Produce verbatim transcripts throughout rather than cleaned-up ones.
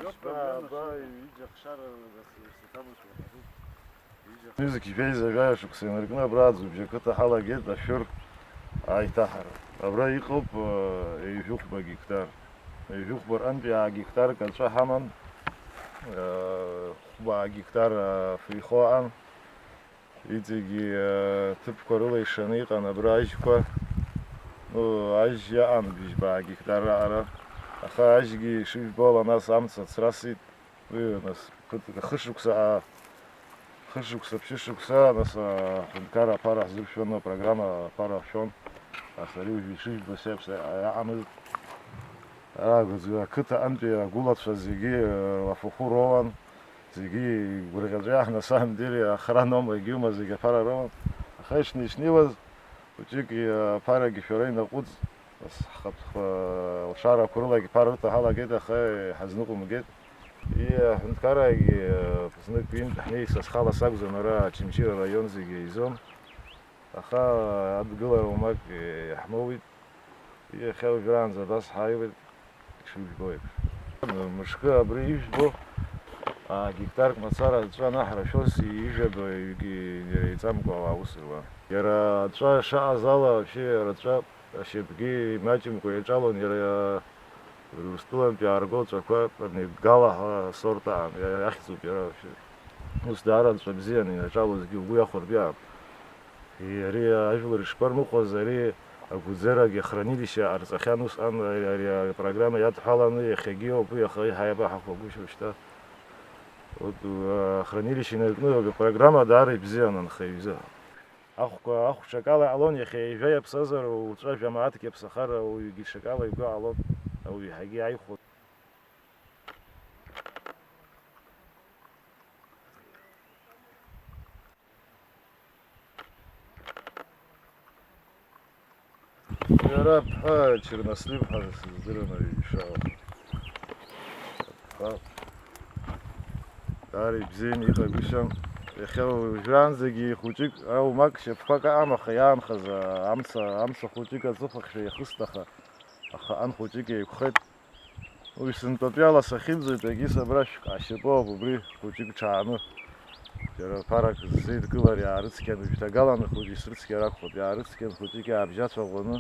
Ҩыџьа хшара. Ҩыџьа. Ҩыџьа. Ҩызак ижәеиза жәаҩа шықәса инаркны абра Аӡыбжь ақыҭа ҳалагеит ашәыр аиҭаҳара. Абра иҟоуп, э, ҩажәихәба гектар. Ҩажәихәба рҟынтәи аа гектарк аҵәа ҳаман, э, хәба гектар, э, феихо аан. Иҵегьы, э, ҭыԥқәа рыла ишаны иҟан абра ажьқәа. Ну, ажь иаан бжьба гектар раҟара. Аха ажьгьы ишыжәбо ала, нас амца ацрасит. Уи, нас, ԥыҭ-, хышықәса, а, хышықәса, ԥшьышықәса, нас, аҳәынҭқарра аԥара ҳзыршәон, апрограмма аԥара ҳшәон. Нас ари уажә ишыжәбо сеиԥш иаҟамызт. Ара ақыҭа аҟынтәи агәылацәа зегьы, э, лафахәы роуан. Зегьы игәырӷьаҵәа, на самом деле, охрана-ма, егьиума, зегьы аԥара рыман. Аха ишнеи-шнеиуаз, хәыҷык, аԥарагьы шәара инаҟәыҵ, нас ҳхатә, ҳлшарақәа рылагьы ԥара рыҭаҳалагеит, аха иҳазныҟәымгеит. И, аҳәынҭқаррагьы, знык ҩынтә ҳнеи, са схала сакәӡам, ара Очамчыра араион зегьы еизон. Аха адгылара уамак иаҳмоуит. Иахьа уажәраанӡа абас ҳааиуеит, ишыжәбо еиԥш. Мышкы абри ижәбо, аа, гектарк мацара аҵәа анаҳрашәоз, ижәаба ҩгьы иреиҵамкәа ауаа аус руан. Иара аҵәа шаҟаз ала, вообще, иара аҵәа ашьапгьы имаҷымкәа иаҿалон, иара Урыстәылантәи иаарго аҵәақәа Нигала ҳәа асорт аан, иа-, иахьӡуп иара, вообще. Ус даара нцәа бзиан, инаҿалозгьы угәы иахәартә иаап. И-, ари ажәлар ишԥармыхәаз, ари агәыӡарагьы ахранилишьа ҟарҵахьан усҟан, ари, ари апрограмма иадҳәаланы, иахьагьы ауп, уи аха иаҳа иабаҳахәагәышьоу шьҭа. Вот, э, ахранилишьа инаркны, апрограмма даара ибзиан анхаҩ изы. Ахәқәа, ахә ҽакала иҟалон, иахьа ижәа иаԥсазар, уцәа жәамааҭк иаԥсахар, ауаҩгьы ҽакала игәы ҟалон, ауаҩ иаҳагьы иааихәон. Иара аԥҳа Чернослив ҳәа сыздырам ари ишаауа. Аԥҳа даара ибзианы иҟагәышьан. Иахьа уажәраанӡагьы хәыҷык, аумак шьапқәак аҟам, аха иаанхаз амца, амца хәыҷык аҵыхәахьшәа иахыст, аха, аха ан хәыҷык еиқәхеит. Уи сынтәатәи ала сахьынӡоит, егьыс абра шәк ашьапы ауп, убри хәыҷык ҽааны. Џьара ԥарак ззеидкылар иаарыцқьан, уажәҭагаланы хәыҷы исрыцқьар акәхап, иаарыцқьан хәыҷык иаабжьацәаӷәаны,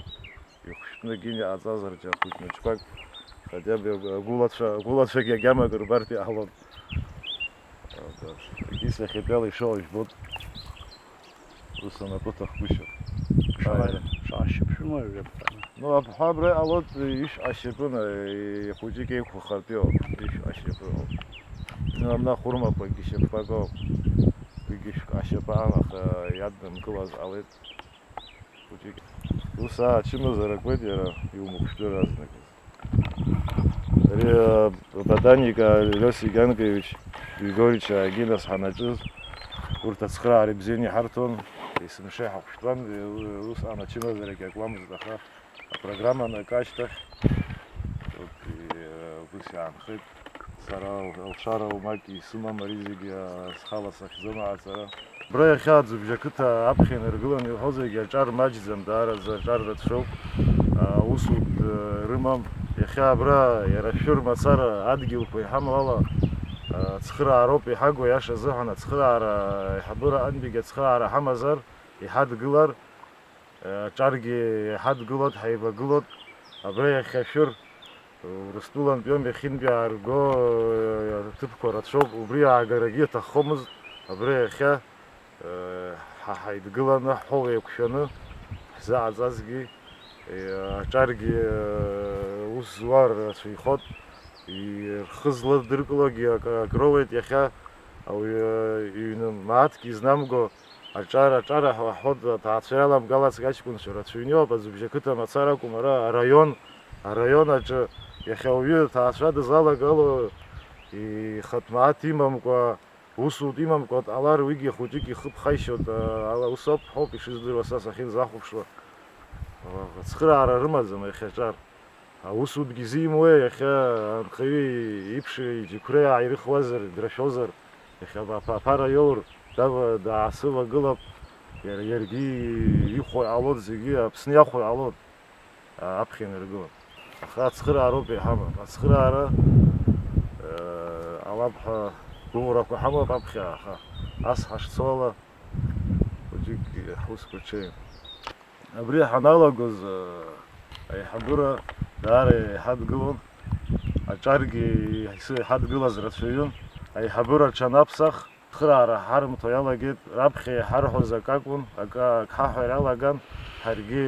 ихәшәтәны гьин иҟаҵазар џьара хәыҷ мыҿқәак, хотя бы агәылацәа, агәылацәагьы агьамак рбартә иҟалон. Егьыс иахьатәиала ишыҟоу жәбоит. Ус анапы ҭахгәышьап. Шаҟа, ааи, шаҟа шьапшымои жәаԥҟаны? Ну, аԥҳа абра иҟалоит, ишҟа шьапы, на, ихәыҷык еиқәхартәиоуп, ишҟа шьапы ауп. Ну, амна хәырмақәагьы шьапқәак ауп. Уигьы шәҟа шьапы амаха иаднымкылаз ҟалеит. Хәыҷык. Ус аачымазара акуеит иара, иумыхәшәтәыр азныказ. Ари, а, ботаник, а, Лиосик Ианкович Григорьевич Агинас ҳанаҿыз, урҭ ацхыраара ибзианы иҳарҭон, есымша иҳахәшәтәуан, усҟан ачымазарагьы акуамызт, аха апрограмма анакы ашьҭахь, вот, и, ус иаанхеит. Сара алшара уамак исымам, ари зегьы, а, схала сахьӡом аҟаҵара. Абра иахьа Аӡыбжь ақыҭа аԥхьа инаргыланы иуҳәо зегьы аҿар маҷӡам, даараӡа аҿар рацәоуп. А, усутә, э, рымам. Иахьа абра иара шәыр мацара адгьылқәа иҳамоу ала, а, ацхыраароуп иҳагу, аиаша азыҳәан ацхыраара аиҳабыра аҟынтәигьы ацхыраара ҳамазар, иҳадгылар, аҿаргьы ҳадгылоит, ҳаивагылоит. Абра иахьа шәыр, Урыстәылантәиоуп, иахьынтәи аарго, аҭыԥқәа рацәоуп, убри аагарагьы иаҭаххомызт. Абра иахьа, ҳа ҳаидгыланы, ҳҳәоу еиқәшәаны, ҳзааӡазгьы, аҿаргьы ус зуа рацәаҩхоит, рхы зладыркылогьы ак-, акроуеит иахьа, ауаҩы иҩны мааҭк изнамго, аҿар, аҿар аҳәо, аҳәо, аҭаацәа иаламгалацгьы аҷкәынцәа рацәаҩны иоуп, Аӡыбжь ақыҭа мацара акәым, ара араион, араион аҿы иахьа ауаҩы аҭаацәа дызалагало, ихатә мааҭ имамкәа, усутә имамкәа дҟалар, уигьы хәыҷык ихы ԥхаишьоит, ала ус ауп, ҳәоуп ишыздыруа, са сахьынӡахәаԥшуа. Ацхыраара рымаӡам иахьа аҿар. Аусутәгьы зимуеи, иахьа анхаҩы иԥши иџьықәреи ааирыхуазар, драшәозар, иахьа аԥа-, аԥара иоур, дава-, даасывагылап, иара, иаргьы ихәо иҟалоит, зегьы Аԥсны иахәо иҟалоит, а, аԥхьа инаргылап. Аха ацхыраароуп иҳамам. Ацхыраара, э, Уаб ҳәа гәыӷрақәа ҳамоуп аԥхьа, аха ас ҳашцо ала хәыҷык ҳусқәа ҽеим. Абри ҳаналагоз, аиҳабыра даара иҳадгылон, аҿаргьы еиҳа дгылаз рацәаҩын. Аиҳабыра аҽанаԥсах, цхыраара ҳарымҭо иалагеит, раԥхьа иҳарҳәоз акы акәын, акы ак ҳаҳәар иалаган, ҳаргьы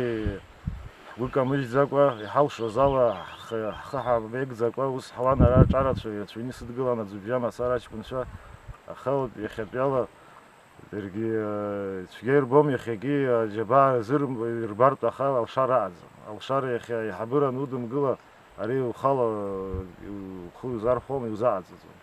ҳгәы камыжьӡакәа, иҳалшоз ала ҳхы, ҳхы ҳамеигӡакәа ус ҳуан. Ара аҿарацәа ирацәаҩны исыдгылан аӡҩыбжьа мацара аҷкәынцәа, аха иахьатәиала даргьы, э, цәгьа ирбом, иахьагьы, э, аџьабаа рзыр-, ирбартә, аха алшара аӡам. Алшара иахьа аиҳабыра анудымгыла, ари ухала, э, ухы иузархәом, иузааӡаӡом.